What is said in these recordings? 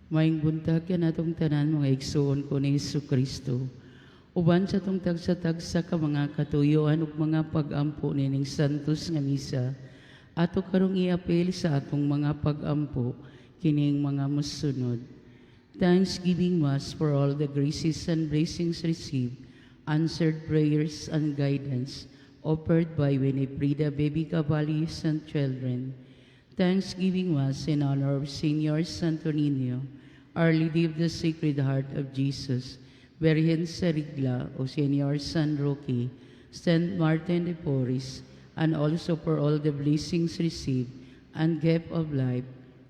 Maayong buntag kanatong tanan, mga igsuon ko ni Hesus Kristo. Uban sa atong tagsa-tagsa ka mga katuyuan ug mga pag-ampo nining Santos nga Misa, ato karong iapil sa atong mga pag-ampo kining mga mosunod. Thanksgiving Mass for all the graces and blessings received, answered prayers and guidance offered by Winifreda Baby Caballes and children. Thanksgiving Mass in honor of Senior Santo Niño, Our Lady of the Sacred Heart of Jesus, Virgen sa Regla, o Senior San Roque, Saint Martin de Porres, and also for all the blessings received and gift of life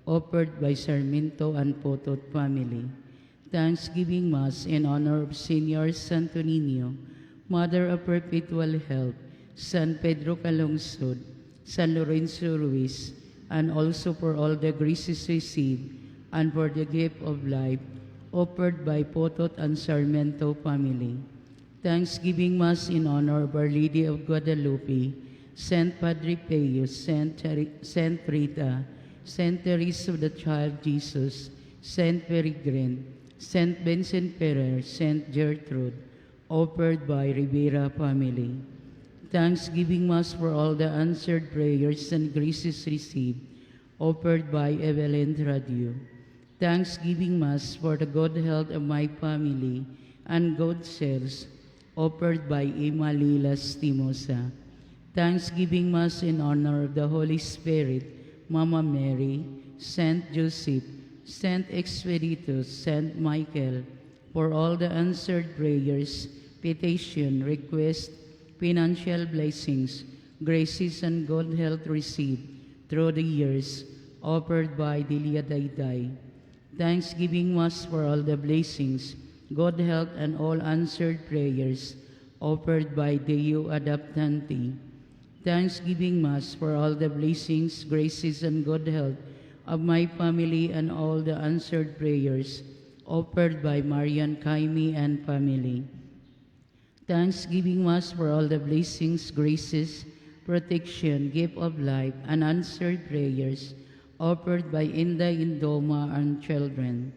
offered by Sarmiento and Potot family. Thanksgiving Mass in honor of Senior Santo Niño, Mother of Perpetual Help, San Pedro Calungsod, San Lorenzo Ruiz, and also for all the graces received and for the gift of life offered by Potot and Sarmiento family. Thanksgiving Mass in honor of Our Lady of Guadalupe, Saint Padre Pio, Saint Rita, Saint Teresa of the Child Jesus, Saint Peregrine, Saint Vincent Ferrer, Saint Gertrude, offered by Rivera family. Thanksgiving Mass for all the answered prayers and graces received, offered by Evelyn Radio. Thanksgiving Mass for the good health of my family and good sales, offered by Emma Lila Stimosa. Thanksgiving Mass in honor of the Holy Spirit, Mama Mary, Saint Joseph, Saint Expeditus, Saint Michael, for all the answered prayers, petition, request, financial blessings, graces, and good health received through the years, offered by Delia Dayday. Thanksgiving Mass for all the blessings, good health, and all answered prayers offered by Deo Adaptanti. Thanksgiving Mass for all the blessings, graces, and good health of my family and all the answered prayers offered by Marian Kaimi and family. Thanksgiving Mass for all the blessings, graces, protection, gift of life, and answered prayers offered by Inday Indoma and children.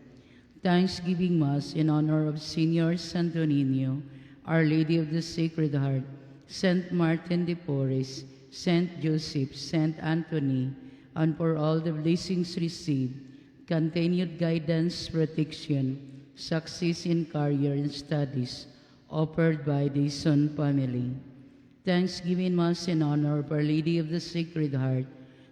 Thanksgiving Mass in honor of Senior Santo Niño, Our Lady of the Sacred Heart, Saint Martin de Porres, Saint Joseph, Saint Anthony, and for all the blessings received, continued guidance, protection, success in career and studies offered by the Son family. Thanksgiving Mass in honor of Our Lady of the Sacred Heart,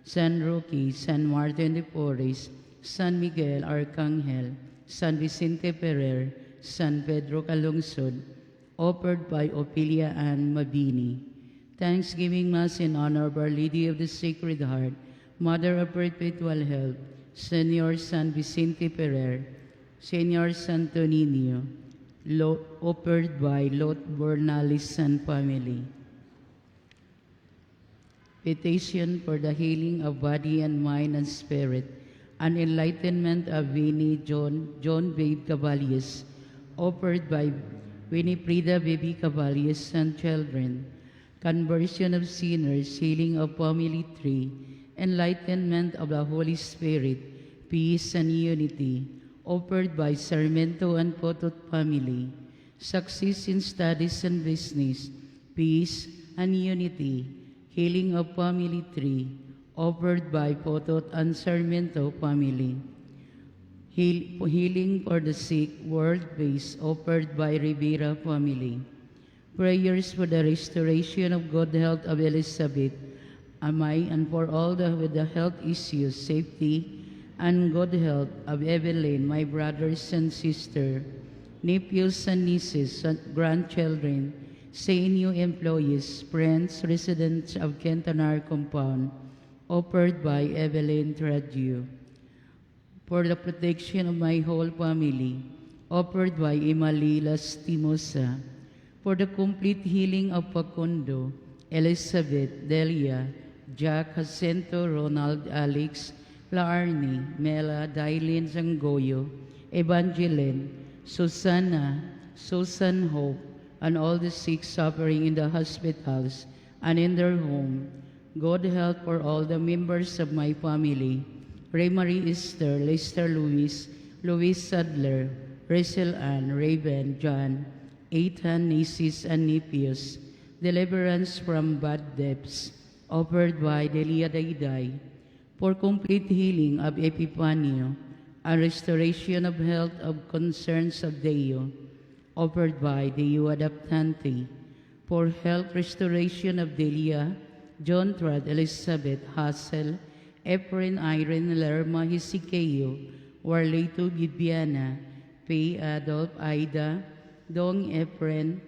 San Roque, San Martin de Porres, San Miguel Arcangel, San Vicente Ferrer, San Pedro Calungsod, offered by Ophelia Ann Mabini. Thanksgiving Mass in honor of Our Lady of the Sacred Heart, Mother of Perpetual Help, Senior San Vicente Ferrer, Senior Santo Niño, offered by Lot Bernales and family. Petition for the healing of body and mind and spirit and enlightenment of Winnie John, John Babe Caballes, offered by Winifreda Baby Caballes and children. Conversion of sinners, healing of family tree, enlightenment of the Holy Spirit, peace and unity, offered by Sarmiento and Potot family. Success in studies and business, peace and unity, healing of family tree, offered by Potot and Sarmiento family. Healing for the sick, world peace, offered by Rivera family. Prayers for the restoration of good health of Elizabeth, Amay, and for all the with the health issues, safety, and good health of Evelyn, my brothers and sister, nephews and nieces, and grandchildren, CNU employees, friends, residents of Quintanar compound, offered by Evelyn Tradio. For the protection of my whole family, offered by Emily Lastimosa. For the complete healing of Facundo, Elizabeth, Delia, Jack, Jacinto, Ronald, Alex, Laarni, Mela, Dailin Zangoyo, Evangeline, Susana, Susan Hope, and all the sick suffering in the hospitals and in their home. Good health for all the members of my family. Ray Marie Esther, Lester Luis, Luis Sadler, Rachel Ann, Raven, John, Ethan, nieces and nephews, deliverance from bad debts, offered by Delia Dayday, for complete healing of Epifanio, and restoration of health of concerns of Deo, offered by Deo Adaptante, for health restoration of Delia, John Trad, Elizabeth, Hassel, Efren, Irene, Lerma, Hisikeo, Warlito, Bibiana, P. Adolf, Aida, Dong Efren,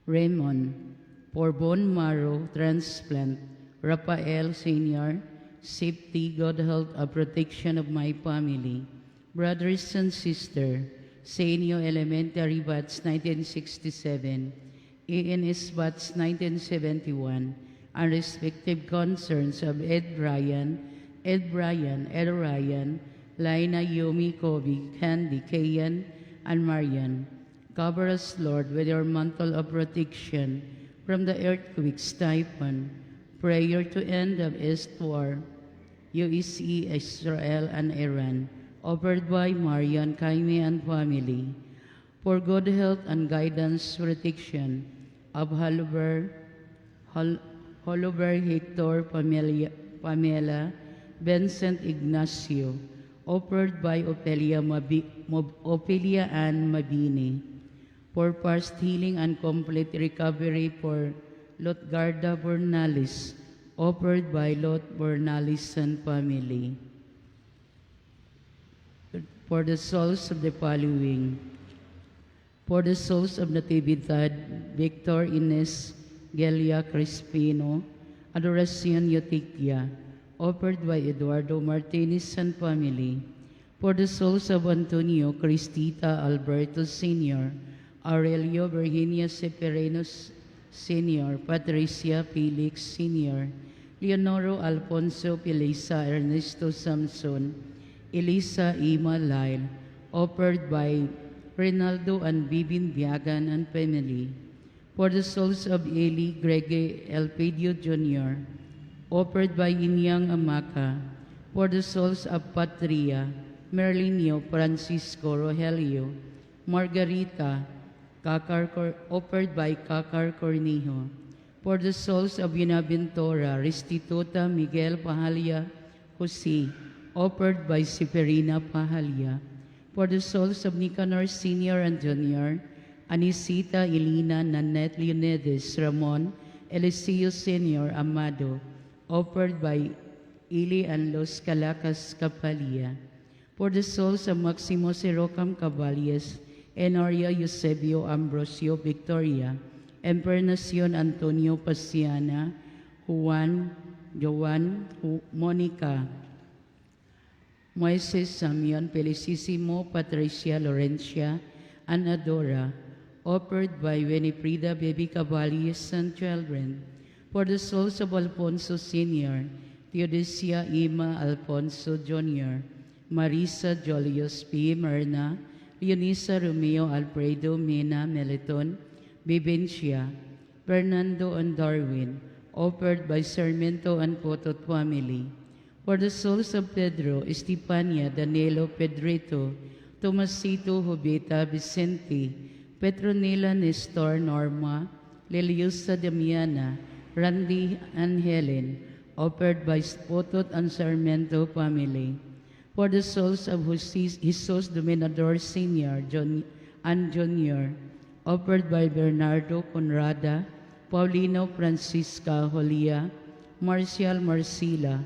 Raymond, for bone marrow transplant, Rafael Sr., safety, good health, and protection of my family, brothers and sister, Senior Elementary Batch 1967, ANS Batch 1971, and respective concerns of Ed Bryan, Ed Bryan, Ed Ryan, Lina, Yumi, Kobe, Candy, Kayan, and Marian. Cover us, Lord, with your mantle of protection from the earthquakes, typhoon, prayer to end of East War, USA, Israel, and Iran, offered by Marian, Kaime, and family, for good health and guidance, protection of Holover, Holover Hector, Pamela, Vincent Ignacio, offered by Ophelia, Ophelia Ann Mabini, for fast healing and complete recovery for Lotgarda Bornales, offered by Lot Bornales and family. For the souls of the following: for the souls of Natividad, Victor, Ines, Gelia, Crispino, Adoracion Yotiquia, offered by Eduardo Martinez and family. For the souls of Antonio, Cristita, Alberto Sr., Aurelio, Virginia Seferino Sr., Patricia Felix Sr., Leonoro Alfonso Felisa, Ernesto Samson, Elisa Ima Lyle, offered by Rinaldo and Bibin Biagan and family. For the souls of Eli Grege Elpidio Jr., offered by Inyang Amaka. For the souls of Patria, Merlinio, Francisco, Rogelio, Margarita, Kakar, offered by Kakar Cornejo. For the souls of Buenaventura, Restituta, Miguel Pahalia, Jose, offered by Seferina Pahalia. For the souls of Nicanor Sr. and Jr., Anisita, Elena, Nanette, Leonidas, Ramon, Eliseo Sr., Amado, offered by Ili and Los Calacas Capalia. For the souls of Maximo Sirocam Caballes, Enoria Eusebio Ambrosio Victoria, Empernacion Antonio Pasiana, Juan, Joan, Monica, Moises Samion, Felicissimo, Patricia Lorencia, and Adora, offered by Winifrida Baby Caballes and children. For the souls of Alfonso Sr., Theodosia Ima Alfonso Jr., Marisa Julius P. Myrna, Leonisa Romeo Alfredo Mina Meliton, Vivencia, Fernando and Darwin, offered by Sarmiento and Potot family. For the souls of Pedro, Estefania, Danilo, Pedrito, Tomasito, Jubita, Vicente, Petronila, Nestor, Norma, Liliusa, Damiana, Randy, and Helen, offered by Potot and Sarmiento family. For the souls of Jesus Dominador Sr. John, and Jr., offered by Bernardo Conrada, Paulino Francisca Julia, Marcial Marcila,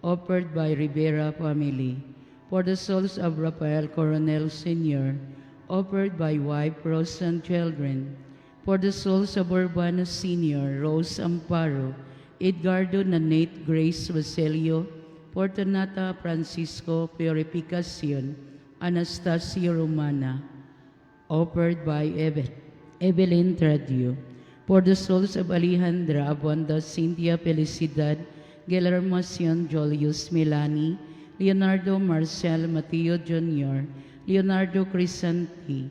offered by Rivera family. For the souls of Rafael Coronel Sr., offered by wife Rose and children. For the souls of Urbano Sr., Rose Amparo, Edgardo Nanate Grace Basilio, Fortunata Francisco Purificacion, Anastasio Romana, offered by Evelyn Tradio. For the souls of Alejandra Abunda, Cynthia Felicidad, Guillermo Sion Julius Milani, Leonardo Marcel Mateo Jr., Leonardo Crisanti,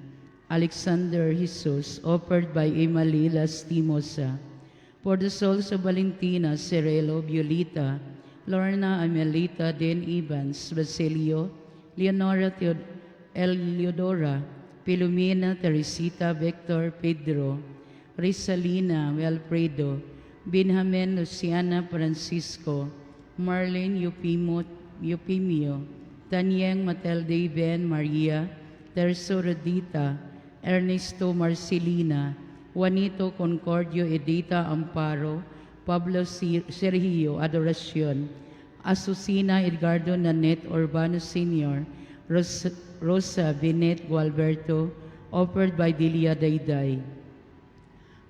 Alexander Jesus, offered by Emily Lastimosa. For the souls of Valentina, Cirilo, Violeta, Lorna Amelita, Den Evans, Basilio, Leonora Eliodora, Filomena, Teresita, Victor, Pedro, Rizalina, Wilfredo, Benjamin, Luciana, Francisco, Marlene, Eupimo, Eupimio, Tanyeng, Matilde, Ben, Maria, Terso, Rodita, Ernesto, Marcelina, Juanito, Concordio, Edita, Amparo, Pablo, Sergio, Adoracion, Asusina, Edgardo, Nanette, Urbano Sr., Rosa, Benet, Gualberto, offered by Delia Dayday.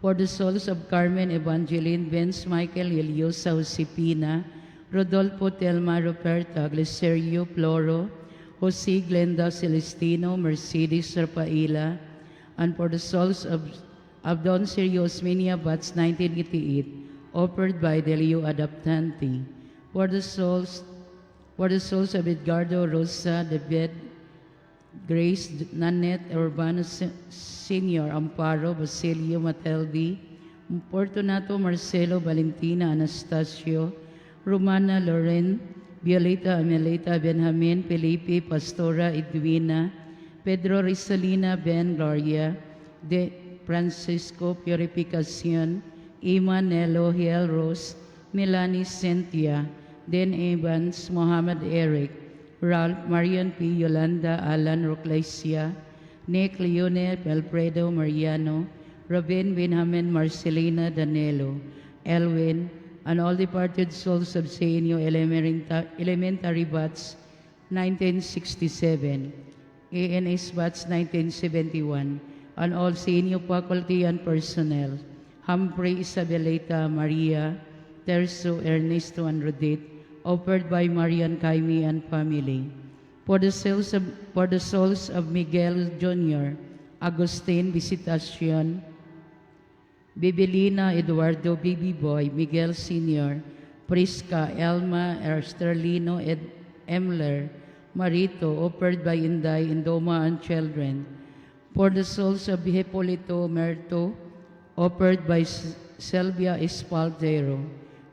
For the souls of Carmen, Evangeline, Vince, Michael, Eliosa, Josepina, Rodolfo, Telma, Roberta, Glicerio, Floro, Jose, Glenda, Celestino, Mercedes, Rafaela, and for the souls of Don Sergio Osmeña Batch 1988, offered by Delio Adaptanti. For the souls of Edgardo, Rosa, David, Grace, Nanette, Urbano Senior, Amparo, Basilio, Matilde, Fortunato, Marcelo, Valentina, Anastasio, Romana, Loren, Violeta, Amelita, Benjamin, Felipe, Pastora, Edwina, Pedro, Rizalina, Ben, Gloria, De Francisco, Purificacion, Ima, Nelo, Hiel, Rose, Melanie, Cynthia, Den Evans, Mohammed Eric, Ralph, Marian P. Yolanda, Alan Roclesia, Nick Leonel, Alfredo Mariano, Robin Benjamin, Marcelina Danilo, Elwin, and all departed souls of CNU Elementary Batch 1967, ANS Batch 1971, and all CNU faculty and personnel, Humphrey, Isabelita, Maria, Terso, Ernesto, and Rodit, offered by Marian Kaimi and family. For the souls of Miguel Jr., Agustin Visitacion, Bibelina, Eduardo, Bibi Boy, Miguel Sr., Prisca, Elma, Esterlino, Ed, Emler, Marito, offered by Inday, Indoma, and children. For the souls of Hipolito Merto, offered by Selvia Espaldero.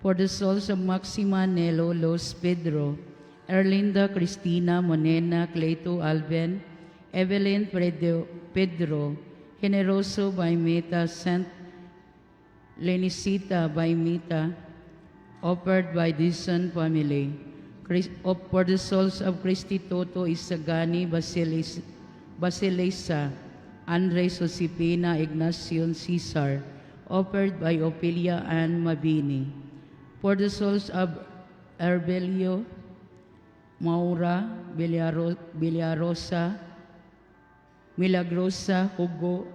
For the souls of Maxima, Nelo, Los Pedro, Erlinda, Cristina, Monena, Cleto, Alben, Evelyn, Pedro, Generoso by Meta, Saint Lenicita by Mita, offered by Dison family. For the souls of Christy Toto, Isagani, Basilisa, Andres, Josepina, Ignacio, Cesar, offered by Ophelia and Mabini. For the souls of Herbelio, Maura, Villarosa, Milagrosa, Hugo,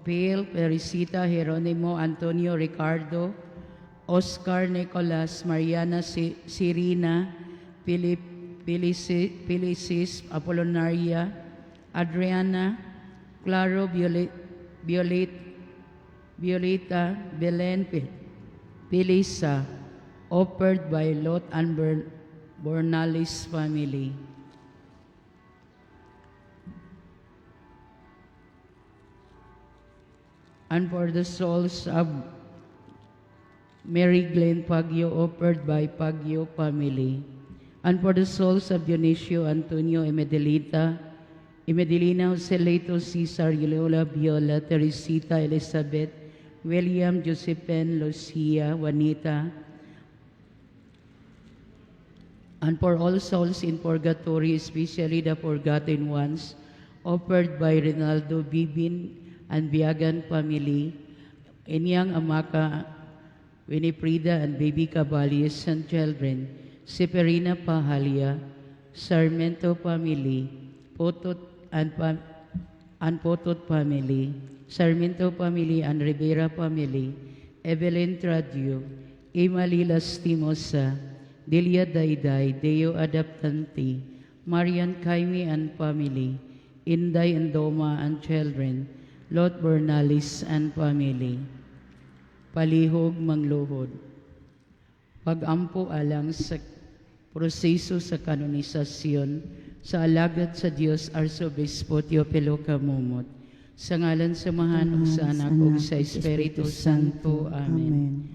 Pale, Perisita, Jeronimo, Antonio, Ricardo, Oscar, Nicolas, Mariana, Sirina, Philip, Felicis, Apollonaria, Adriana, Claro, Violet, Violeta, Belen, Felisa, offered by Lot and Bornales family. And for the souls of Mary Glenn Pagyo, offered by Pagyo family. And for the souls of Dionisio, Antonio, Emedelita, Emedelina, Jose Leto, Cesar, Yola, Viola, Teresita, Elizabeth, William, Josephine, Lucia, Juanita, and for all souls in purgatory, especially the forgotten ones, offered by Rinaldo Bibin and Biagan family, Inyang Amaka, Winifrida and Baby Caballes and children, Seferina Pahalia, Sarmiento family, Potot and Potot family, Sarmiento family and Rivera family, Evelyn Tradio, Emily Lastimosa, Delia Dayday, Deo Adaptanti, Marian Kaimi and family, Inday and Doma and children, Lot Bernales and family. Palihog mangluhod. Pag-ampo alang sa proseso sa kanonisasyon sa alagad sa Dios Arsobispo Teofilo Camomot. Sa ngalan sa Amahan ug sa Anak ug sa Espiritu Santo. Amen.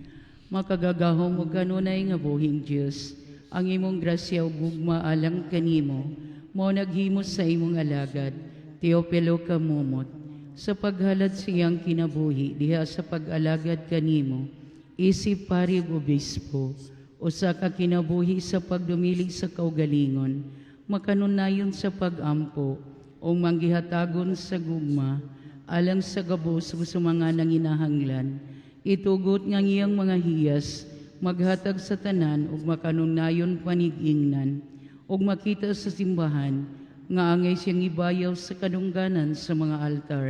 Makagagahom ug kanunay nga buhing Dios, ang imong grasya ug gugma alang kanimo Mao naghimo sa imong alagad, Teopilo Camomot, sa paghalad sa iyang kinabuhi diha sa pag-alagad kanimo, isip pari ug obispo, usa ka kinabuhi sa pagdumili sa kaugalingon, makanunayon sa pag-ampo, o manggihatagon sa gugma, alang sa gabos sa mga nanginahanglan. Itugot nga ang iyang mga hiyas, maghatag sa tanan ug makanunayon panigingnan, ug makita sa simbahan nga angay siyang ibayaw sa kadungganan sa mga altar.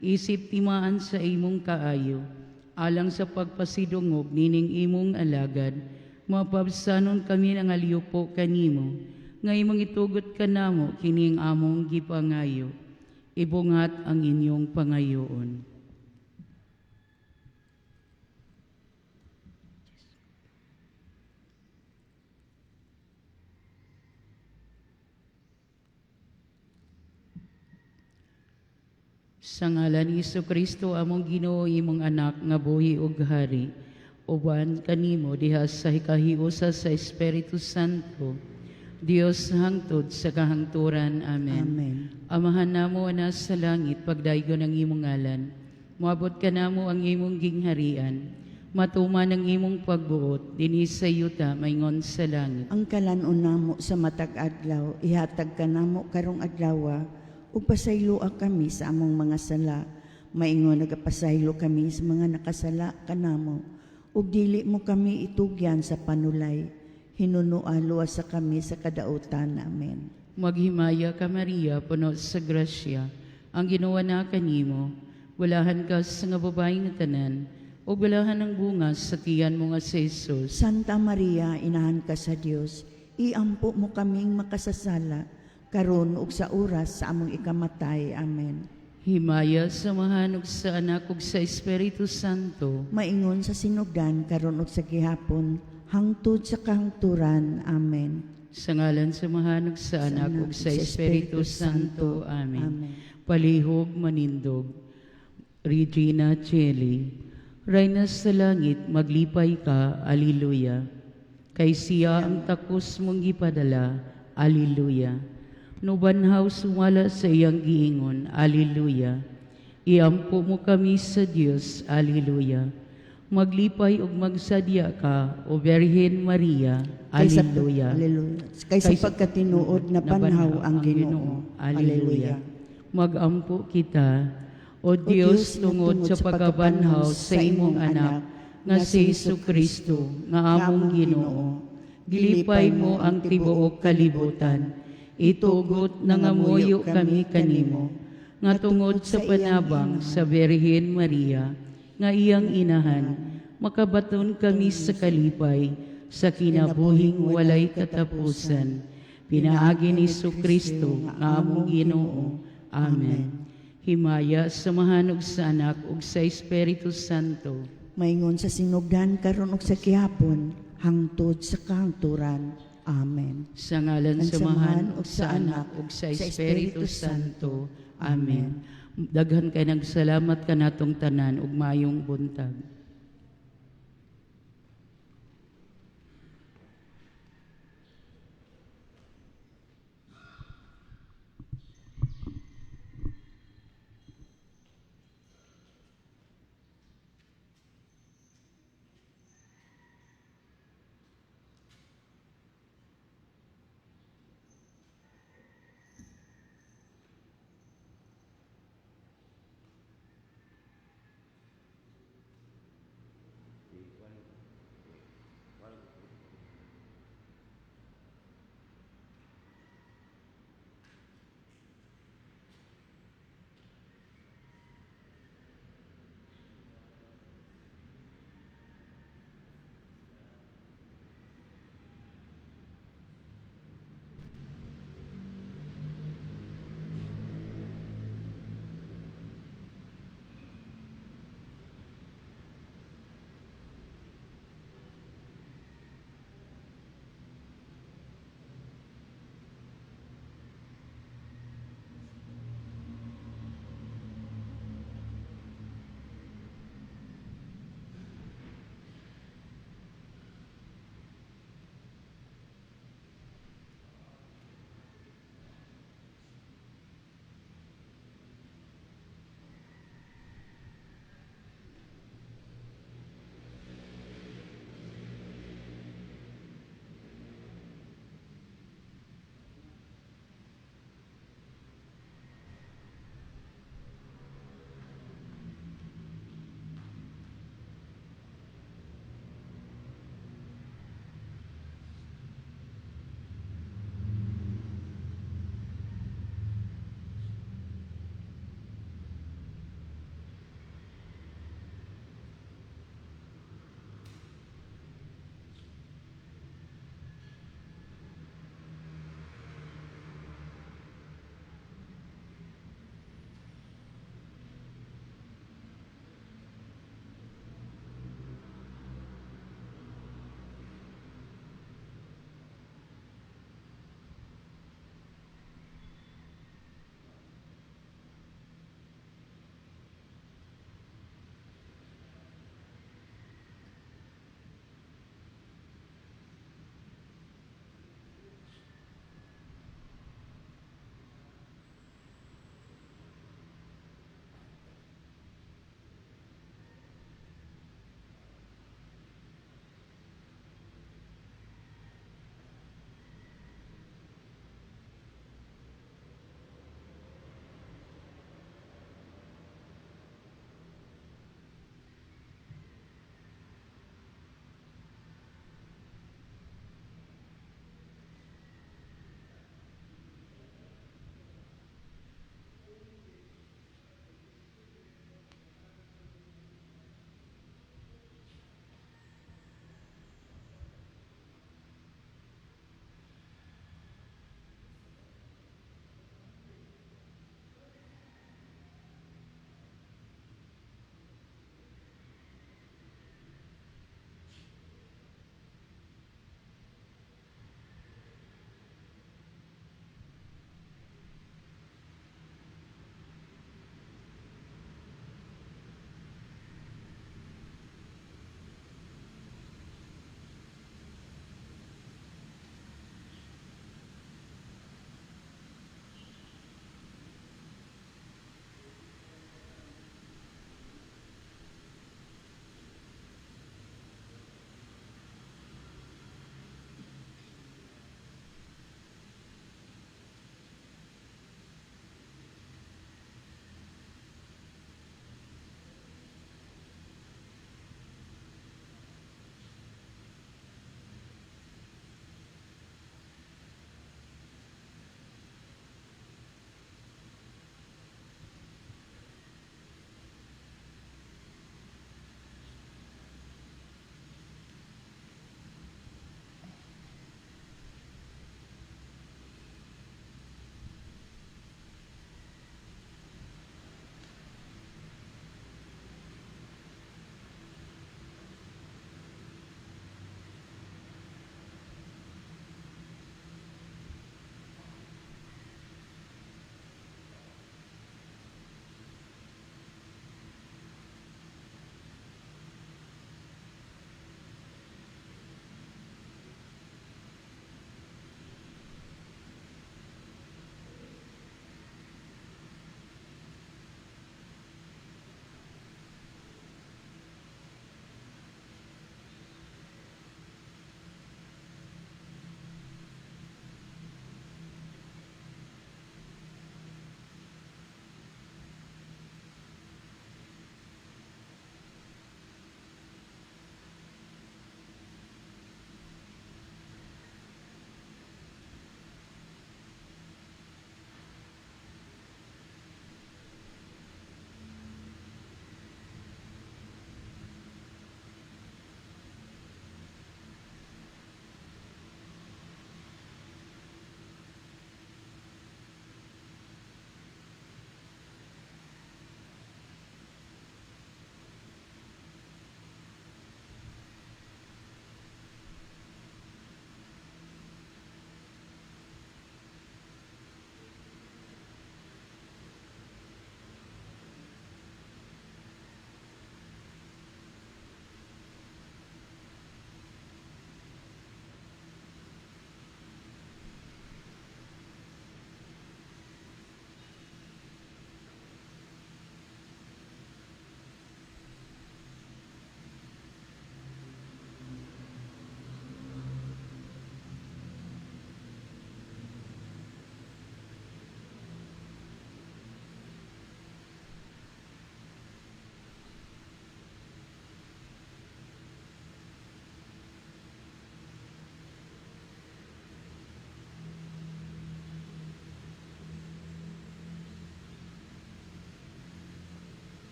Isip timaan sa imong kaayo, alang sa pagpasidungog nining imong alagad, mapabsanon kami ng aliyupo kanimo, nga imong itugot kanamo kining among gipangayo. Ibungat ang inyong pangayoon. Sa ngalan ni Kristo among Ginoo, imong anak nga buhi ug hari, uban kanimo diha sa hikahiusa sa Espiritu Santo, Dios hangtod sa kahangturan. Amen. Amen. Amahan namo na sa langit, pagdaygon ang imong ngalan. Moabot kanamo ang imong gingharian. Matuman ang imong pagbuot dinhi sa yuta maingon sa langit. Ang kalan-on namo sa matag adlaw, ihatag kanamo karong adlawa, ug pasayloa kami sa among mga sala, maingon nagapasaylo kami sa mga nakasala kanamo, ug dili mo kami itugyan sa panulay, hinunoa luwasa kami sa kadautan. Amen. Maghimaya ka, Maria, puno sa grasya. Ang Ginoo na kanimo, bulahan ka sa nga babae nga tanan, ug bulahan ang bunga sa tiyan mo nga si Jesus. Santa Maria, inahan ka sa Dios, iampo mo kaming makasasala, karon ug sa oras sa among ikamatay. Amen. Himaya sa Amahan ug sa Anak ug sa Espiritu Santo. Maingon sa sinugdan karon ug sa gihapon, hangtod sa kahangturan. Amen. Sa ngalan sa Amahan ug sa Anak ug sa Espiritu Santo. Amen. Amen. Palihog manindog. Regina Coeli, Reyna sa langit, maglipay ka, Alleluia. Kay siya ang takos mong gipadala, Alleluia. Nubanhaw sumala sa iyang giingon, Alleluia. Iampo mo kami sa Dios, Alleluia. Maglipay ug magsadya ka, O Birhen Maria, Alleluia. Alleluia. Kaysa pagkatinuod na banhaw ang Ginoo. Alleluia. Magampo kita, O Dios, tungod sa pagkabanhaw sa imong anak, nga si Hesus Kristo, nga among Ginoo. Gilipay mo ang tibuok kalibutan. Itugot na ngamuyo kami kanimo, nga tungod sa panabang sa Birhen Maria, nga iyang inahan, makabaton kami sa kalipay, sa kinabuhing walay katapusan. Pinaagi ni Kristo nga among Ginoo. Amen. Himaya sa Amahan ug sa Anak ug sa Espiritu Santo. Maingon sa sinugdan karon ug sa gihapon, hangtod sa kahangturan. Amen. Sa ngalan Ang sa Amahan Samahan ug sa Anak ug sa Espiritu Santo. Amen. Daghan kay nagsalamat kanatong tanan ug maayong buntag.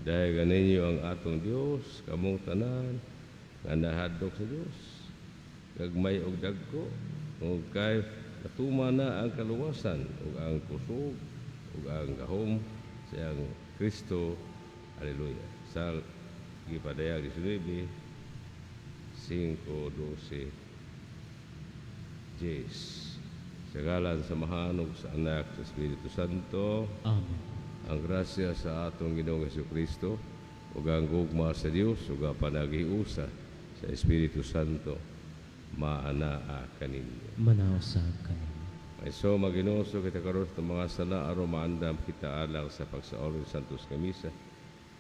Dahil ninyo ang atong Dios, kamong tanan nga nahadlok sa Dios, gagmay og dagko, ug kay natuma na ang kaluwasan ug ang kusog ug ang gahom sa iyang Kristo. Hallelujah. Sa gipadayag 19, 5, 12, 10. Sa ngalan sa Amahan ug sa Anak sa Espiritu Santo. Amen. Ang grasya sa atong Ginoong Hesukristo ug ang gugma sa Dios ug ang panaghiusa sa Espiritu Santo maanaa kaninyo. Manausab kaninyo. May so maginuso kita karon sa mga sala aron maandam kita alang sa pagsaulog sa Santos nga Misa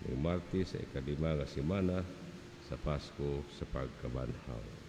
ning Martes sa 5 nga semana sa Pasko sa pagkabanhaw.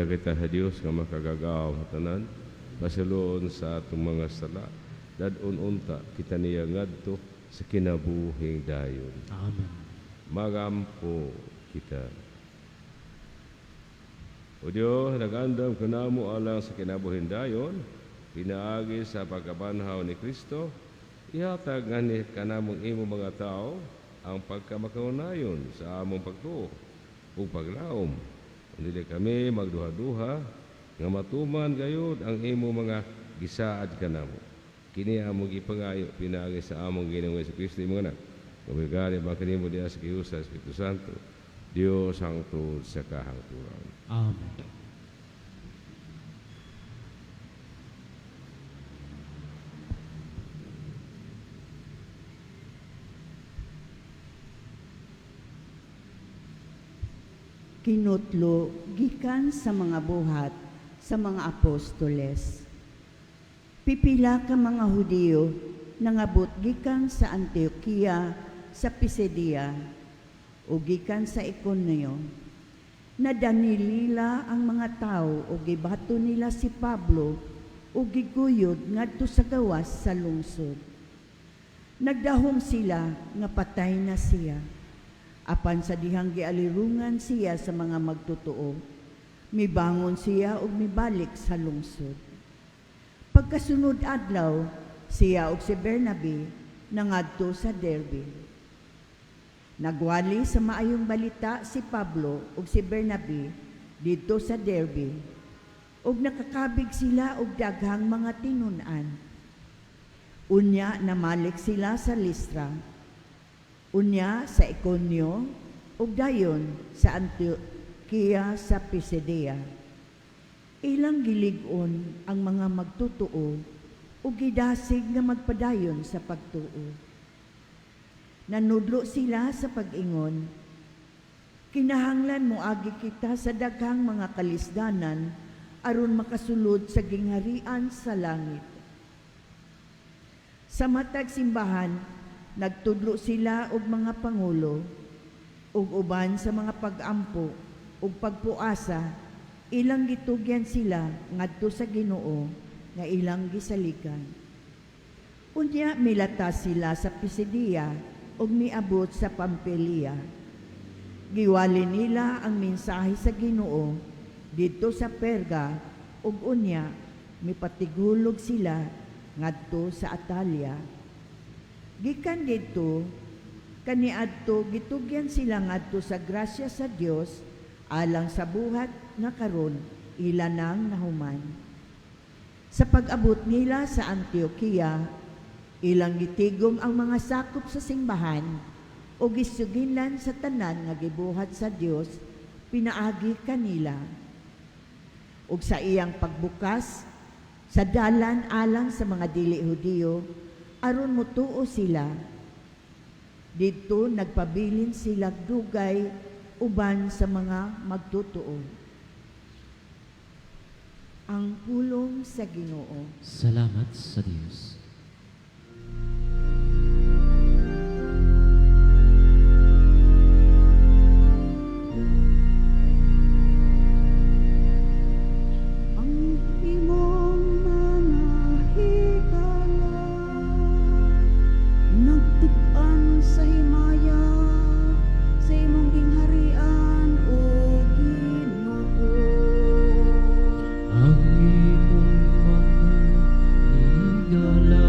Kita sa Dios nga makagagaw tanan pasiloon sa atong mga sala dadon unta kita niya ngadto sa kinabuhing dayon. Amen. Magampo kita. O Dios, nagandam kanamo alang sa kinabuhing dayon pinaagi sa pagkabanhaw ni Kristo, ihatag ngani kanamong imo mga tao ang pagkamakaunayon sa among pagtuo ug paglaom. Dili kami magduha-duha nga matuman gayud ang imo mga gisaad kanamo. Kini among gipangayo pinaagi sa among Ginoong Hesukristo imong anak. Kumigari ba kanimo diha sa giusa sa Espiritu Santo. Dios hangtod sa kahangturan. Amen. Kinutlo gikan sa mga buhat sa mga apostoles. Pipila ka mga Hudiyo nangabot gikan sa Antioquia sa Pisidia o gikan sa Iconio. Nadani nila ang mga tao o gibato nila si Pablo o giguyod ngadto sa gawas sa lungsod. Nagdahom sila nga patay na siya. Apan sa dihang gialirungan siya sa mga magtotoo, mibangon siya ug mibalik sa lungsod. Pagkasunod adlaw, siya ug si Bernabe nangadto sa Derbe. Nagwali sa maayong balita si Pablo ug si Bernabe didto sa Derbe, ug nakakabig sila og daghang mga tinun-an. Unya namalik sila sa Listra, unya sa Iconio, ug dayon sa Antioquia sa Pisidia. Ilang gilig-on ang mga magtotoo ug gidasig nga magpadayon sa pagtuo. Nanudlo sila sa pag-ingon, kinahanglan moagi kita sa daghang mga kalisdanan aron makasulod sa gingharian sa langit. Sa matag simbahan, nagtudlo sila og mga pangulo ug uban sa mga pag-ampo ug pagpuasa, ilang gitugyan sila ngadto sa Ginoo nga ilang gisaligan. Unya milatas sila sa Pisidia ug miabot sa Pampilia. Giwali nila ang mensahe sa Ginoo didto sa Perga ug unya mipatigulog sila ngadto sa Atalia. Gikan didto kaniadto gitugyan sila ngadto sa grasya sa Dios alang sa buhat nga karon ila nang nahuman. Sa pag-abot nila sa Antioquia, ilang gitigom ang mga sakop sa simbahan o gisuginlan sa tanan nga gibuhat sa Dios pinaagi kanila. Ug sa iyang pagbukas sa dalan alang sa mga dili Hudiyo aron motuo sila. Didto nagpabilin sila dugay uban sa mga magtutuo. Ang pulong sa Ginoo. Salamat sa Dios. Ang imong mga higala nagtug-an sa himaya sa imong gingharian, o Ginoo. Ang imong mga higala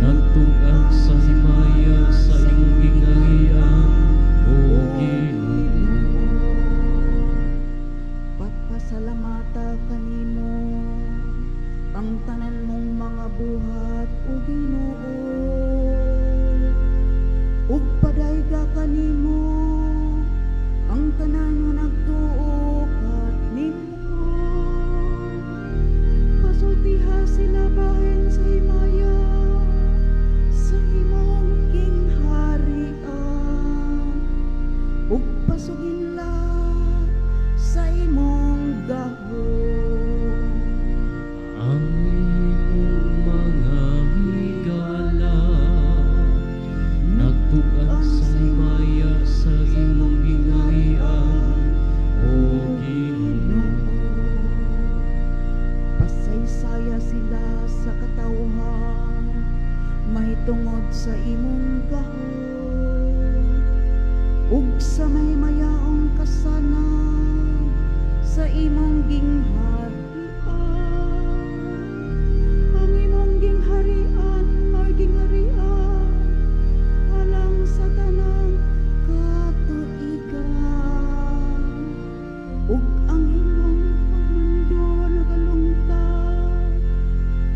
nagtug-an sa himaya sa imong gingharian, o Ginoo. Papasalamata kanimo ang tanan mong mga buhat, o Ginoo, ug padayga kanimo ang tanan nga nagtuo kanimo. Pasultiha sila bahin sa himaya sa imong gingharian ug pasuginla sa imong gahom. Ang imong mga higala nagtug-an sa himaya sa imong gingharian, o Ginoo. Pasaysaya sila sa katawhan mahitungod sa imong gahom ug sa mahimayaong kasanag sa imong gingharian. Ang imong gingharian mao'y gingharian alang sa tanang katuigan ug ang imong pagmando nagalungtad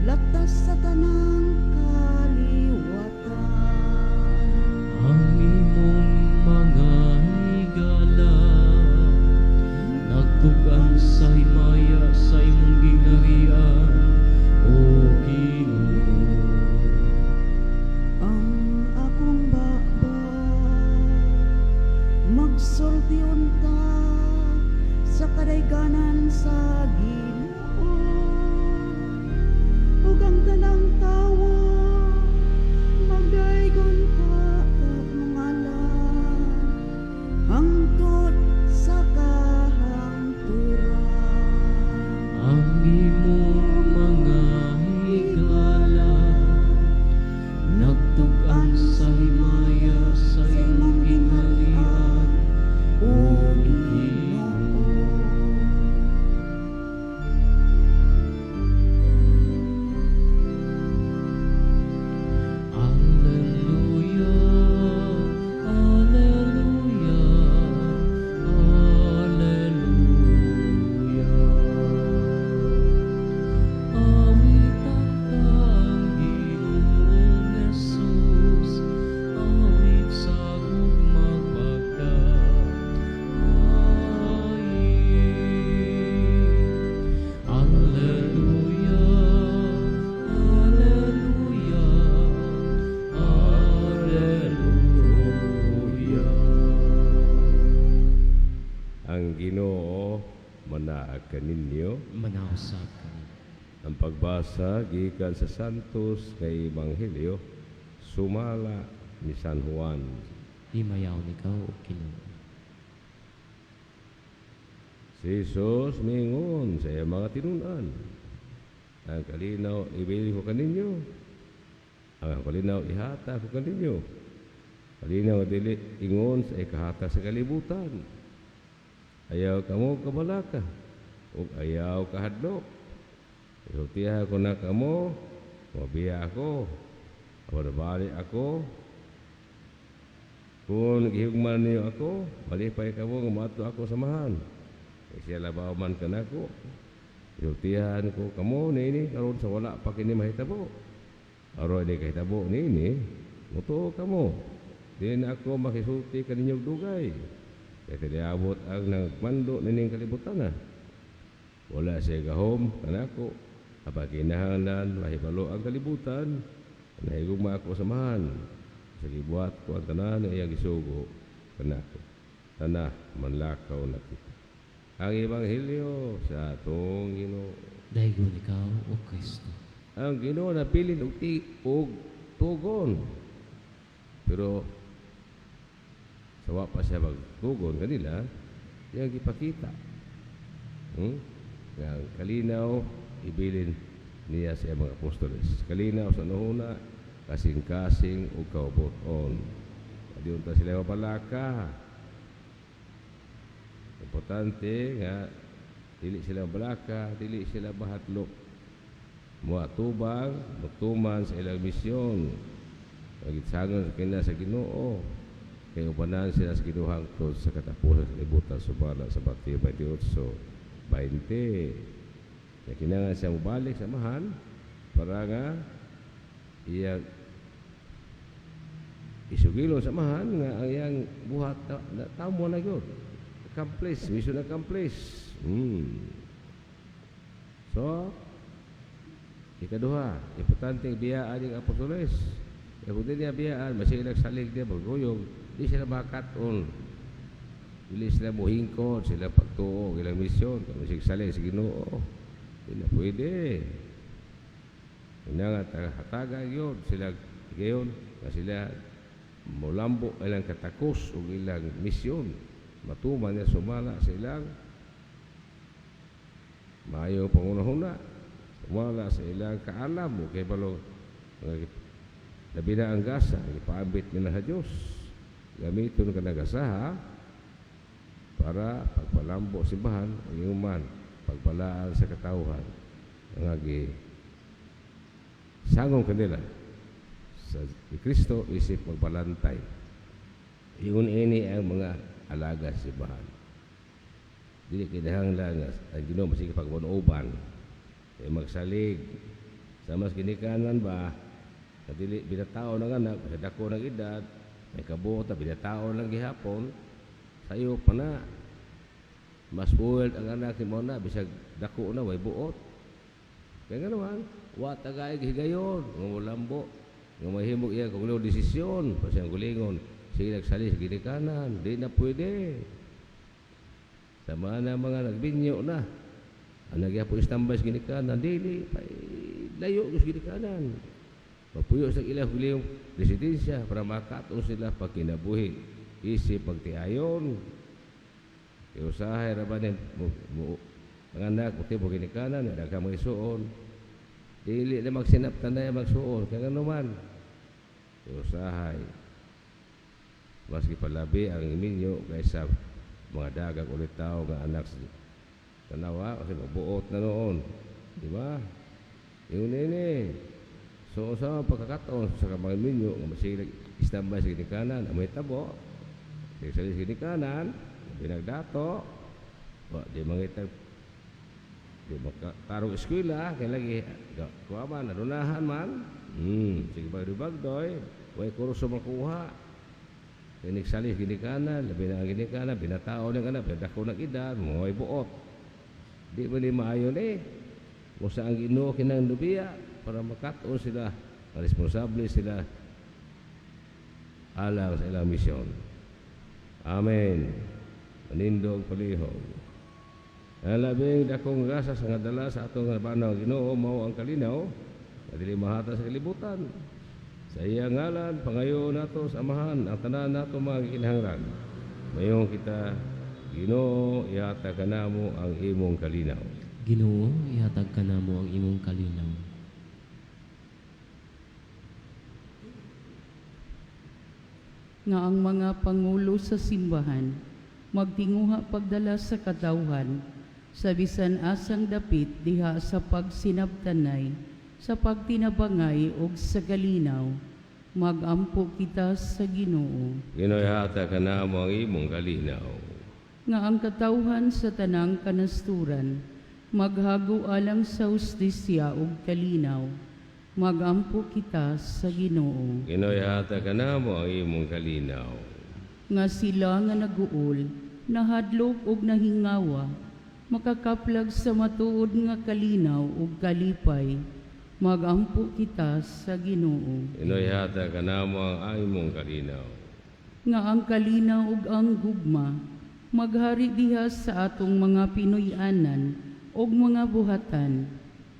latas sa tanang kaliwatan. Ang imong mga higala nagtug-an sa himaya sa imong gingharian, o Ginoo. Ang akong baba magsulti unta sa kadayganan sa Ginoo ug ang tanang tawo magdayeg unta imong ngalan hangtod sa kahangturan. Ang imong mga higala nagtug-an sa himaya sa imong gingharian, o Ginoo. Alleluia, Alleluia, Alleluia. Awitan ta ang Ginoong Jesus, awit sa gugmang pagdaaye. Alleluia, Alleluia, Alleluia. Ang Ginoo manaa kaninyo. Manausab kani. Ang pagbasa gikan sa Santos nga Ebanghelyo sumala ni San Juan. Himayaon ikaw, O Ginoo. Si Jesus miingon sa iyang mga tinunan, "Ang kalinaw ibilin ko kaninyo, ang kalinaw ihatag ko kaninyo. Kalinaw dili ingon sa ikahatag sa kalibutan. Ayaw kamo kabalaka, ug ayaw kahadlok. Isultihan ko na kamo, mobiya ako, apan ako. Kung gihugma ninyo ako, malipay kamo nga moadto ako sa Amahan. Kay siya labaw man kanako. Isultihan ko kamo niini karon sa wala pa kini mahitabo. Aron ini kahitabo niini, mutuo kamo. Di na ako makisulti kaninyo dugay. Kay tiliabot ang nagmando nining kalibutan na. Wala siya gahom kanako. Apan kinahanglan mahibalo ang kalibutan, nahigugma ako sa Amahan. Sa gibuhat ko ang tanan nga iyang gisugo kanako. Tana, manlakaw na kita." Ang Ebanghelyo sa atong Ginoo. Daygon ikaw, O Kristo. Ang Ginoo nabilin og ti og tugon. Pero sa wa pa siya magtugon kanila, iyang gipakita. Nga ang kalinaw ibilin niya sa iyang mga apostoles. Kalinaw sa nuhuna, kasing-kasing ug kaubuton. Di unta sila mabalaka. Importante nga dili sila balaka, dili sila mahadlok. Muatubang, mutuman sa ilang misyon. Nagitsangon sa kina sa Ginoo. Kay ubanan sila sa Ginoo hangtod sa katapusan sa kalibutan sumala sa Mateo 28:20. Kaya kinahanglan siya mobalik sa Amahan para nga iya isugilon sa Amahan nga ang iyang buhat na, tamo na gyud. Accomplish, mission accomplish. So, ikaduha, importante biyaan yung apostoles. Kaya kung di niya biyaan, masige nagsalig niya, magruyog, di sila makaton. Dili sila muhingkod, sila pagtuo, ilang misyon, kung masig salig sa Ginoo. Di na pwede. Kaya nga, hatagan yun, sila, gayon, nga sila mulambo ilang katakos o ilang misyon. Matuman niya sumala sa ilang maayo pangunahuna, sumala sa ilang kaalam o kay balo labi na ang gasa ipaabit nila sa Diyos, gamiton ka na gasaha para pagpalambo simbahan ang iuman pagbalaan sa katawhan ang agi sangong kanila sa ni Kristo isip magbalantay. Ingon ini ang mga alaga sa simbahan. Dili kinahanglan nga ang Ginoo masige pagbunuban kay magsalig sa mas ginikanan ba sa dili binatao ng anak sa dako ng edad, may kabuot na binatao lang gihapon, sayo pa na. Mas spoiled ang anak ni mo na bisag dako na, way buot. Kaya nga naman wa tagay higayon nga molambo nga mahimo iya kung desisyon pa siyang gulingon, sige nagsali sa ginikanan. Di na pwede. Sama na mga nagbinyo na ang nagyapon standby sa ginikanan, dili pa layo sa ginikanan, mapuyo sa ilang gulingong residensya para makatong sila pag kinabuhi isip pagtiayon. Kaya usahay ra ba ni ang anak mo tipo ginikanan, daghang mga isuon, dili na magsinaptan na magsuon. Kaya nga naman kaya usahay maski palabi ang minyo kaysa mga dagang ulit tao nga anak sa tanawa kasi mabuot na noon, di ba? Yun ini. So sa pagkakataon sa mga minyo nga masige standby sa ginikanan, ang may tabo sige sa ginikanan, pinagdato wa di mangita, di makatarong eskwela kay lagi kuha man adunahan man, sige bagdoy way kurso makuha. Kay nagsalis ginikanan, labi na ang ginikanan, binatao ng anak, pinadako ng edad, mga buot. Di ba ni maayo ni? Kung sa ang Ginoo kinang nubiya, para makatuon sila, responsable sila alang sa ilang misyon. Amen. Manindog palihog. Ang labing dakong gasa sa nga dala sa atong banaw Ginoo mao ang kalinaw nga dili mahatag sa kalibutan. Sa iya ngalan, pangayo nato sa Amahan ang tanan nato mga kinahanglan. Mayong kita Ginoo, ihatag kanamo ang imong kalinaw. Ginoo, ihatag kanamo ang imong kalinaw. Nga ang mga pangulo sa simbahan magtinguha pagdala sa katawhan sa bisan asang dapit diha sa pagsinabtanay, sa pagtinabangay ug sa kalinaw. Magampo kita sa Ginoo. Ginoo, ihatag kanamo ang imong kalinaw. Nga ang katawhan sa tanang kanasturan maghago alang sa hustisya ug kalinaw. Magampo kita sa Ginoo. Ginoo, ihatag kanamo ang imong kalinaw. Nga sila nga naguol, nahadlok ug nahingawa, makakaplag sa matuod nga kalinaw ug kalipay. Magampo kita sa Ginoo. Ginoo, ihatag kanamo ang imong kalinaw. Nga ang kalinaw ug ang gugma maghari diha sa atong mga Pinoy-anan ug mga buhatan.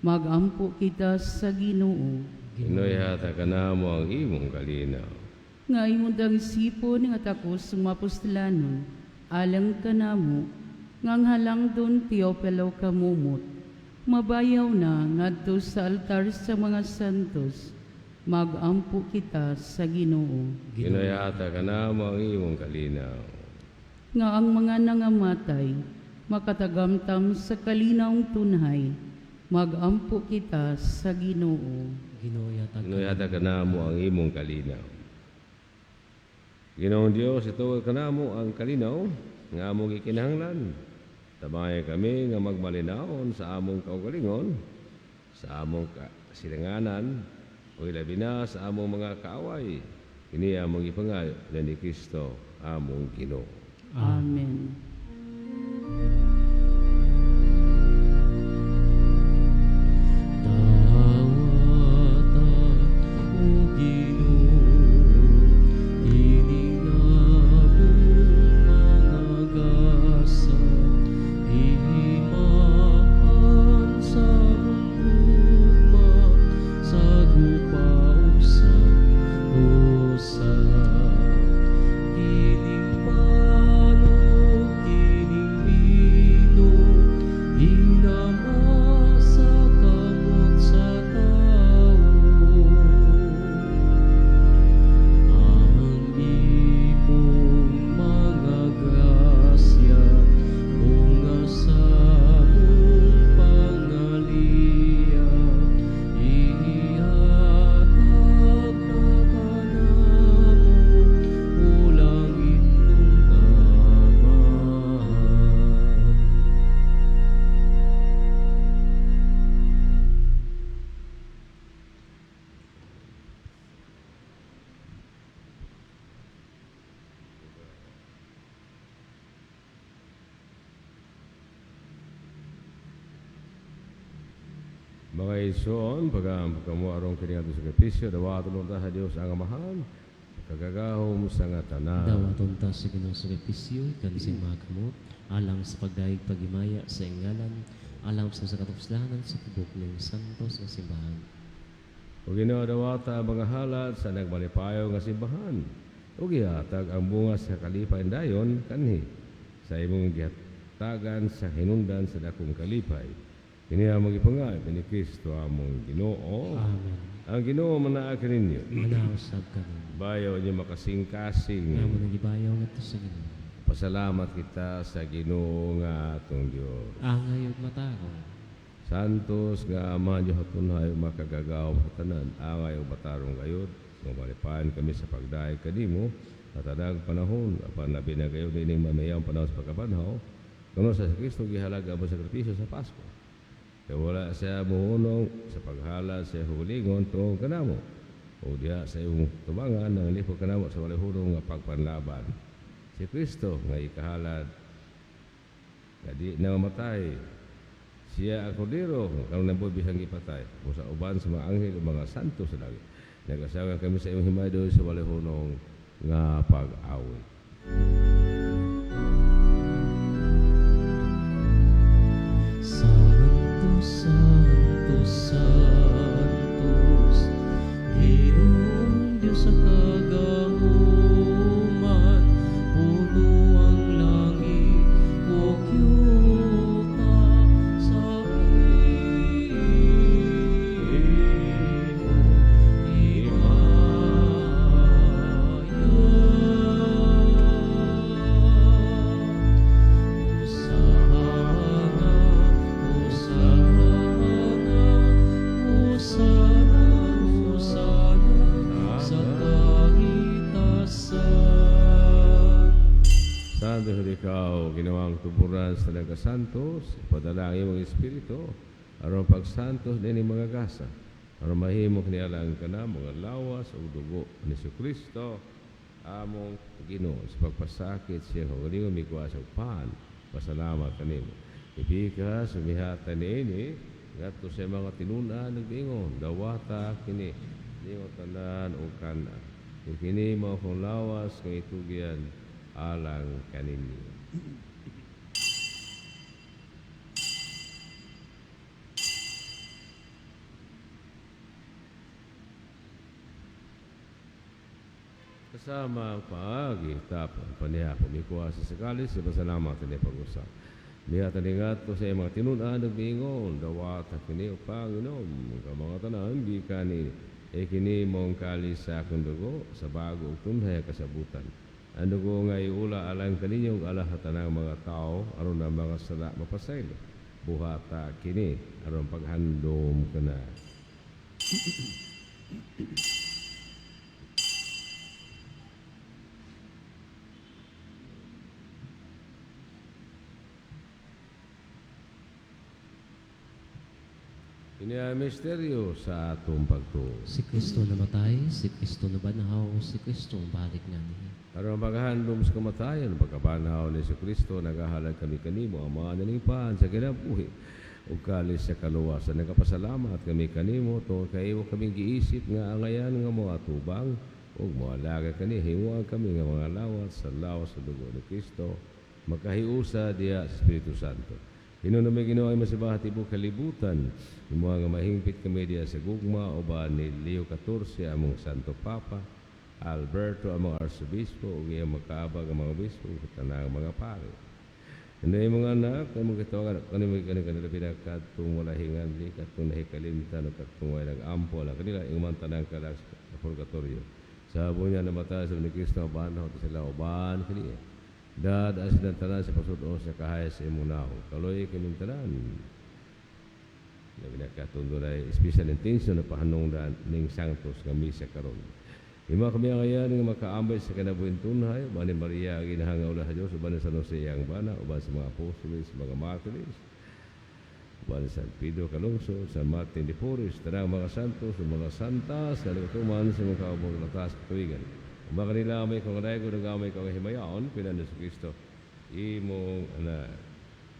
Magampo kita sa Ginoo. Ginoo, ihatag kanamo ang imong kalinaw. Nga imong sipon nga takos mapostlanon alang kanamo nga ang halangdon Teopelo kamumot mabayaw na ngadto sa altar sa mga santos. Magampo kita sa Ginoo. Ginoo, ihatag kanamo ang imong kalinaw. Nga ang mga nangamatay makatagamtam sa kalinawng tunhay. Magampo kita sa Ginoo. Ginoo, ihatag Ginoo, ihatag kanamo ang imong kalinaw. Ginoong Dios, ituod kanamo ang kalinaw nga among gikinahanglan. Tabangay kami nga magmalinawon sa among kaugalingon, sa among silanganan, o ilabi na sa among mga kaaway. Kini among gipangayo ni Kristo among Ginoo. Amen. Dawata, O Ginoo, kining among mga gasa, gihimaan sa among gugma, sa gupa ug sa busa. Kining pan ug kining bino, ginama sa kamot sa tawo. Ang imong mga grasya, bunga sa among pangaliya, ihatag na kanamo, o langitnong Amahan. Mga igsoon, pag-ampo kamo aron kini atong sakripisyo, dawaton unta sa Dios ang Amahan, kagagahom sa nga tanan. Dawaton ta sa Ginoong sakripisyo, ikan sa mga kamot, alang sa pagdayeg paghimaya sa iyang ngalan, alang sa katuslanan sa tibok ng santos nga simbahan. O Ginoo, dawata ang mga halad sa nagmalipayo nga simbahan, ug ihatag ang bunga sa kalipay dayon kanhi sa imong gihatagan sa hinungdan sa dakong kalipay. Kini among gipangayo ni Kristo among Ginoo. Amen. Ang Ginoo manaa kaninyo. Manaa usab kaninyo. Bayaw niyo makasing-kasing. Nga among gibayaw ngadto sa Ginoo. Pasalamat kita sa Ginoo nga atong Dios. Angay ug matarong. Santos nga Ama Dios hatunhay makagagahom sa tanan, angay ug matarong gayud, nga malipayan kami sa pagdayeg kanimo sa tanang panahon, apan labi na gayud ining mamayang panahon sa pagkabanhaw, kuno sa Kristo gihalag ang sakripisyo sa Pasko. Kay wala siya muhunong sa paghalad sa kaugalingon tungod kanamo, o diha sa imong tubangan nangalipod kanamo sa walay hunong nga pagpanlaban. Si Kristo nga ikahalad nga di na mamatay, siya ang kordero karon nabuhi bisan gipatay, o sa uban sa mga anghel ug mga santo sa langit. Nagasawa kami sa imong himay doon sa walay hunong nga pag-awit. Santo, Santo, Santos, Ginoong Diyos sa kagahuman, puno ang langit Amang tuburan sa nagasantos, padala ang imong Espiritu, aron pagsantos nining mga gasa, aron mahimo kini alang kana mga lawas ug dugo ni Kristo among Ginoo. Sa pagpasakit siya kaugalingon mikuha sa pan, pasalamat kanimo. Ipikas sumihata niini ngadto sa mga tinun-an nagingon, dawata kini nimo tanan ug kana. Kini mao akong lawas nga itugyan alang kaninyo. Kasama ang paagi, tapon, panihapon, mikuha sa sakalis, sa pasalamat ni pag-usap. Mihatan ni ngadto sa mga tinun-an nagbiingon, dawata kini o Panginoon, ka mga tanan, gikan ni e kini mong kalis sa akong dugo, sa bago ug tunhay kasabutan. Ang dugo nga iula alang kaninyo ug alang sa tanang mga tao, aron ang mga sala mapasaylo. Buhata kini, aron paghandom kana. Ini ang misteryo sa atong pagtuo. Si Kristo namatay, si Kristo nabanhaw, si Kristo balik nga niya. Aron paghandom sa kamatayon, pagkabanhaw ni Kristo, nagahalad kami kanimo ang mga naningpan sa kinabuhi ug kalis sa kaluwasan. Nagapasalamat kami kanimo tungod kay imo kaming giisip nga angayan nga mga tubang ug moalaga kani himuan kami nga mga lawat sa lawas sa dugo ni Kristo, makahiusa diha sa Espiritu Santo. Hinuon may Ginoo ay masibaha tibuok kalibutan. Himo nga mahingpit kami diha sa gugma uban ni Leo XIV among Santo Papa, Alberto among Arsobispo ug iyang makaabag ang mga obispo ug tanang mga pare. Hindi mga anak, kay mga kitawagan, kani mga kani kanila pinakadtong wala hinganli, katong nahikalimtan, o katong wala nag-ampo, lang kanila, iyong man tanang kalag sa purgatorio. Sa habon niya namatay sa ni Kristo, uban, hoto sila, uban, kaniya. Dad, ang silang tanan sa pasudo sa kahaya sa imong naong. Kaloy kaming tanan. Na pinakatundo na special intention na pahanungdan ning Sanctus nga misa karon. Hima kami ang ngayan nga makaambay sa kinabuhing tunhay, uban ni Maria ang ginahanga ula sa Diyos, uban ni San Jose ang bana, uban sa mga apostoles, mga martires, uban ni San Pedro Calungsod, San Martin de Porres, tanang mga santos, mga santas, kalituman sa mga kaubong latas katuwigan. Mga kanila may kangadayo, nagamay kang himayaon, pinan ni Kristo, imong anak.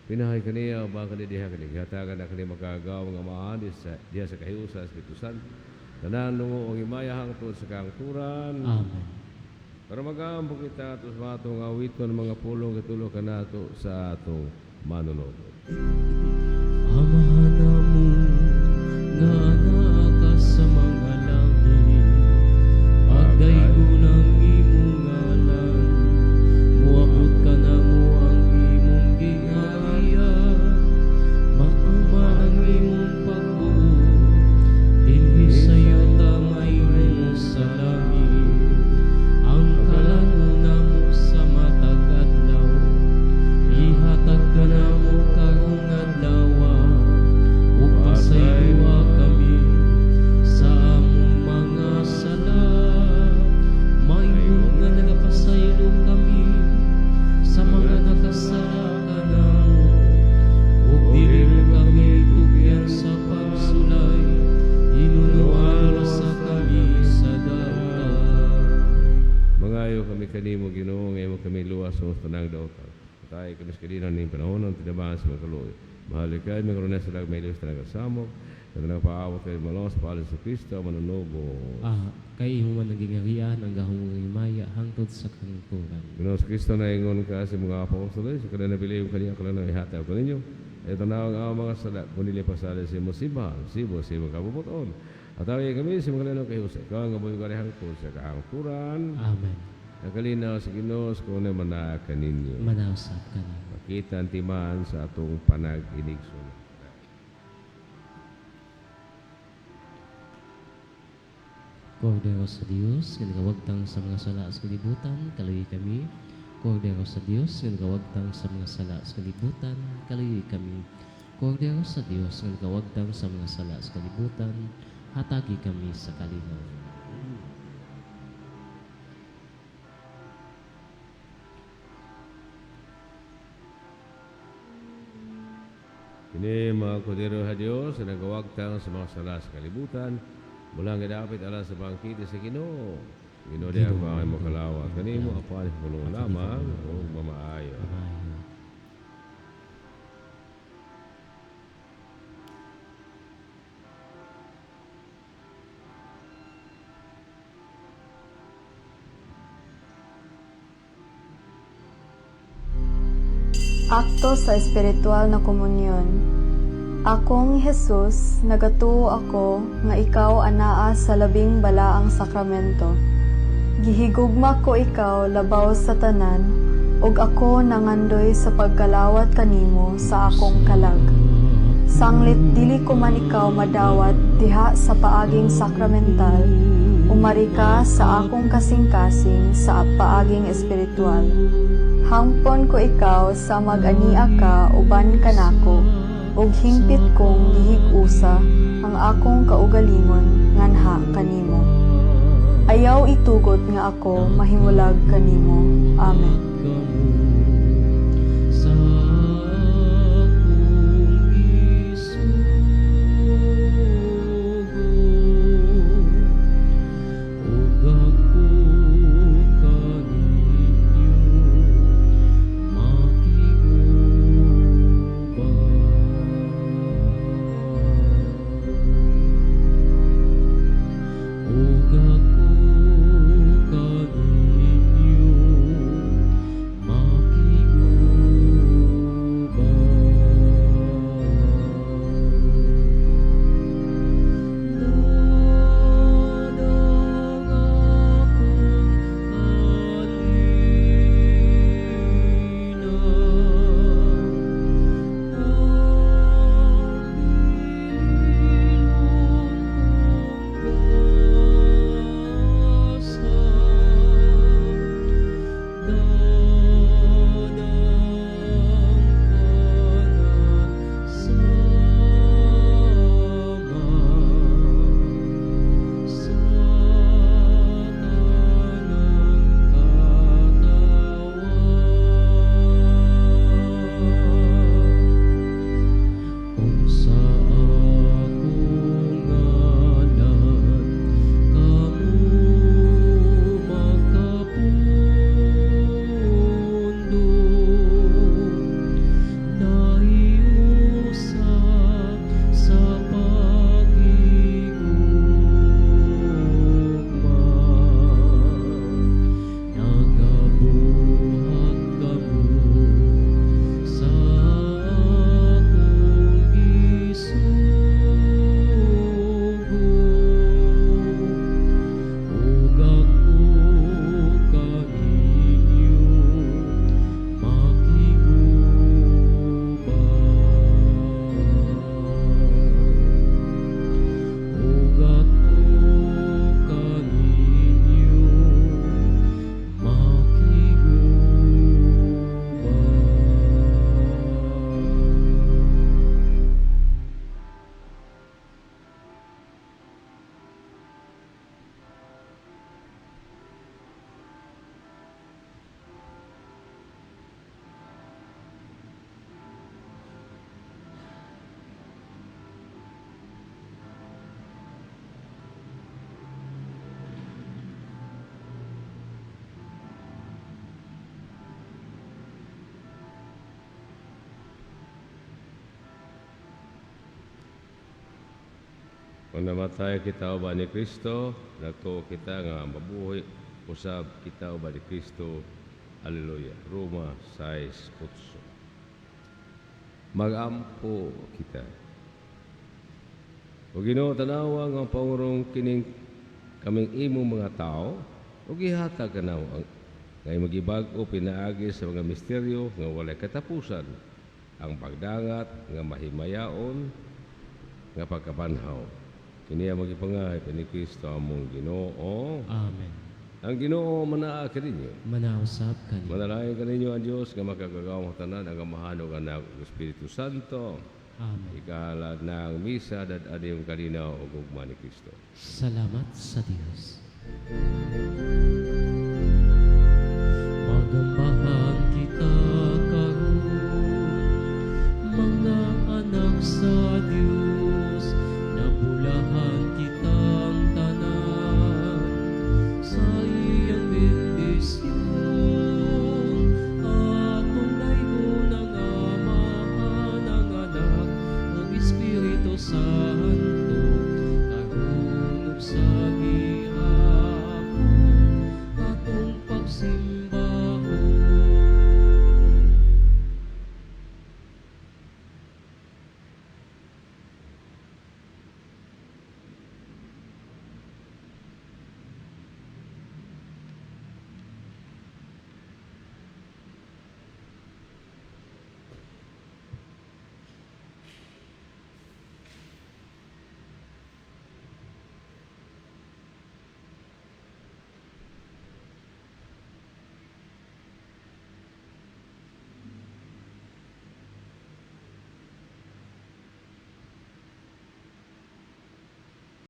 Pinahay kaniya, uban kani diha kani, gihatagan na kani makagaw nga amahan diha sa kahiusa, Espiritu Santo. Tanan nungo ang himaya hangtod sa kangturan. Amen. Para mag-aampo kita ato sa atong awiton mga pulong katulo kanato sa atong manunod. Amahan namo nga naa ka sa mga langit, pagdaygon ang imong ngalan, moabot kanamo ang imong gingharian, matuman ang imong pagbuot, dinhi sa yuta mahimo sa langit. Ang kalan-on namo sa matag adlaw, ihatag kanamo karong adlaw, ug pasayloa kami sa among mga sala, maingon nga nagapasaylo kami sa mga nakasala kanamo, ug dili mo kami tugyan sa pagsulay, hinunoan sa kami sa dautan. Mangayo kami kanimo Ginoo nga imo kami luwas sa tanang dautan. Tayo kami sa kalinaw ning panahon ang tinabahan sa mga kaluoy. Mahalikay, may karoon sa lag may luwas tanang kasamok, sa tanang paawat kay malos, paalis sa Kristo, manunobo. Kay imo man ang gingharian, ang gahom ug himaya hangtod sa kahangturan. Ginoo sa Kristo na ingon ka sa mga apostoles, sa kanila nabiliw kaniya kanila nang ihatag ko ninyo. Ito na ang among mga sala, kung nila pasali sa imong simbahan, sibo sa imong kabubuton. At away kami sa mga kalinaw kay Jose, ikaw ang gaboy hangtod sa kahangturan. Amen. Nakalinaw sa Ginoo sa kung manaa kaninyo. Manausap kanimo. Makita ang timaan sa atong panag-inigsoon. Kordero sa Dios, nga nagawagtang sa mga sala sa kalibutan, kaluoyi kami. Kordero sa Dios, nga nagawagtang sa mga sala sa kalibutan, kaluoyi kami. Kordero sa Dios, nga nagawagtang sa mga sala sa kalibutan, hatagi kami sa kalinaw. Kini mga kordero sa Dios na nagawagtang sa mga sala sa kalibutan, mula nga dapit alang sa bangkite sa Ginoo. Ginoo, di ako ang makalawat kanimo, apan pulong lamang ug mamaayo. Maayo. Akto sa espiritual na komunyon. Akong Jesus, nagatuo ako nga ikaw anaa sa labing balaang sakramento. Gihigugma ko ikaw labaw sa tanan, ug ako nangandoy sa pagkalawat kanimo sa akong kalag. Sanglit dili ko man ikaw madawat diha sa paaging sakramental, umari ka sa akong kasing-kasing sa paaging espiritual. Hangpon ko ikaw sa mag-ania ka uban kanako, ug hingpit kong gihig-usa ang akong kaugalingon nganha kanimo. Ayaw itugot nga ako mahimulag kanimo. Amen. Sa akong gisugo ug ako kaninyo makig-uban. Ug ako kaninyo makig-uban. Dadang akong kanina, ang bilon kong gasa, dadang ka sa Ama, sa tanang katawan. Ug sa akong ngalan kamo makapundo, nahiusap sa paghigugma. Nagabuhat kamo sa akong gisugo, ug ako kaninyo makig-uban. Ug ako kaninyo makig-uban. Kung namatay kita uban ni Kristo, nagtuo kita nga mabuhi usab kita uban ni Kristo. Alleluia. Roma 6:8. Magampo kita. O Ginoo, tanawa nga paurong kining kaming imong mga tao, ug ihatag kanamo ang nga magibag-o pinaagi sa mga misteryo nga walay katapusan, ang pagdangat nga mahimayaon nga pagkabanhaw. Kini ang magipangayo ni Kristo among Ginoo. Amen. Ang Ginoo manaa kaninyo. Manaa usab kaninyo. Manalangin kaninyo ang Dios nga makagagahom tanan, ang Amahan ug Anak ug Espiritu Santo. Amen. Ikahalad na ang misa, dad-a yung kalinaw ug gugma ni Kristo. Salamat sa Dios. Magambahan kita karon, mga Anak sa Dios. Nabulahan kitang tanan sa iyang bendisyon. Atong daygon ang Amahan, ang Anak, ug Espiritu Santo.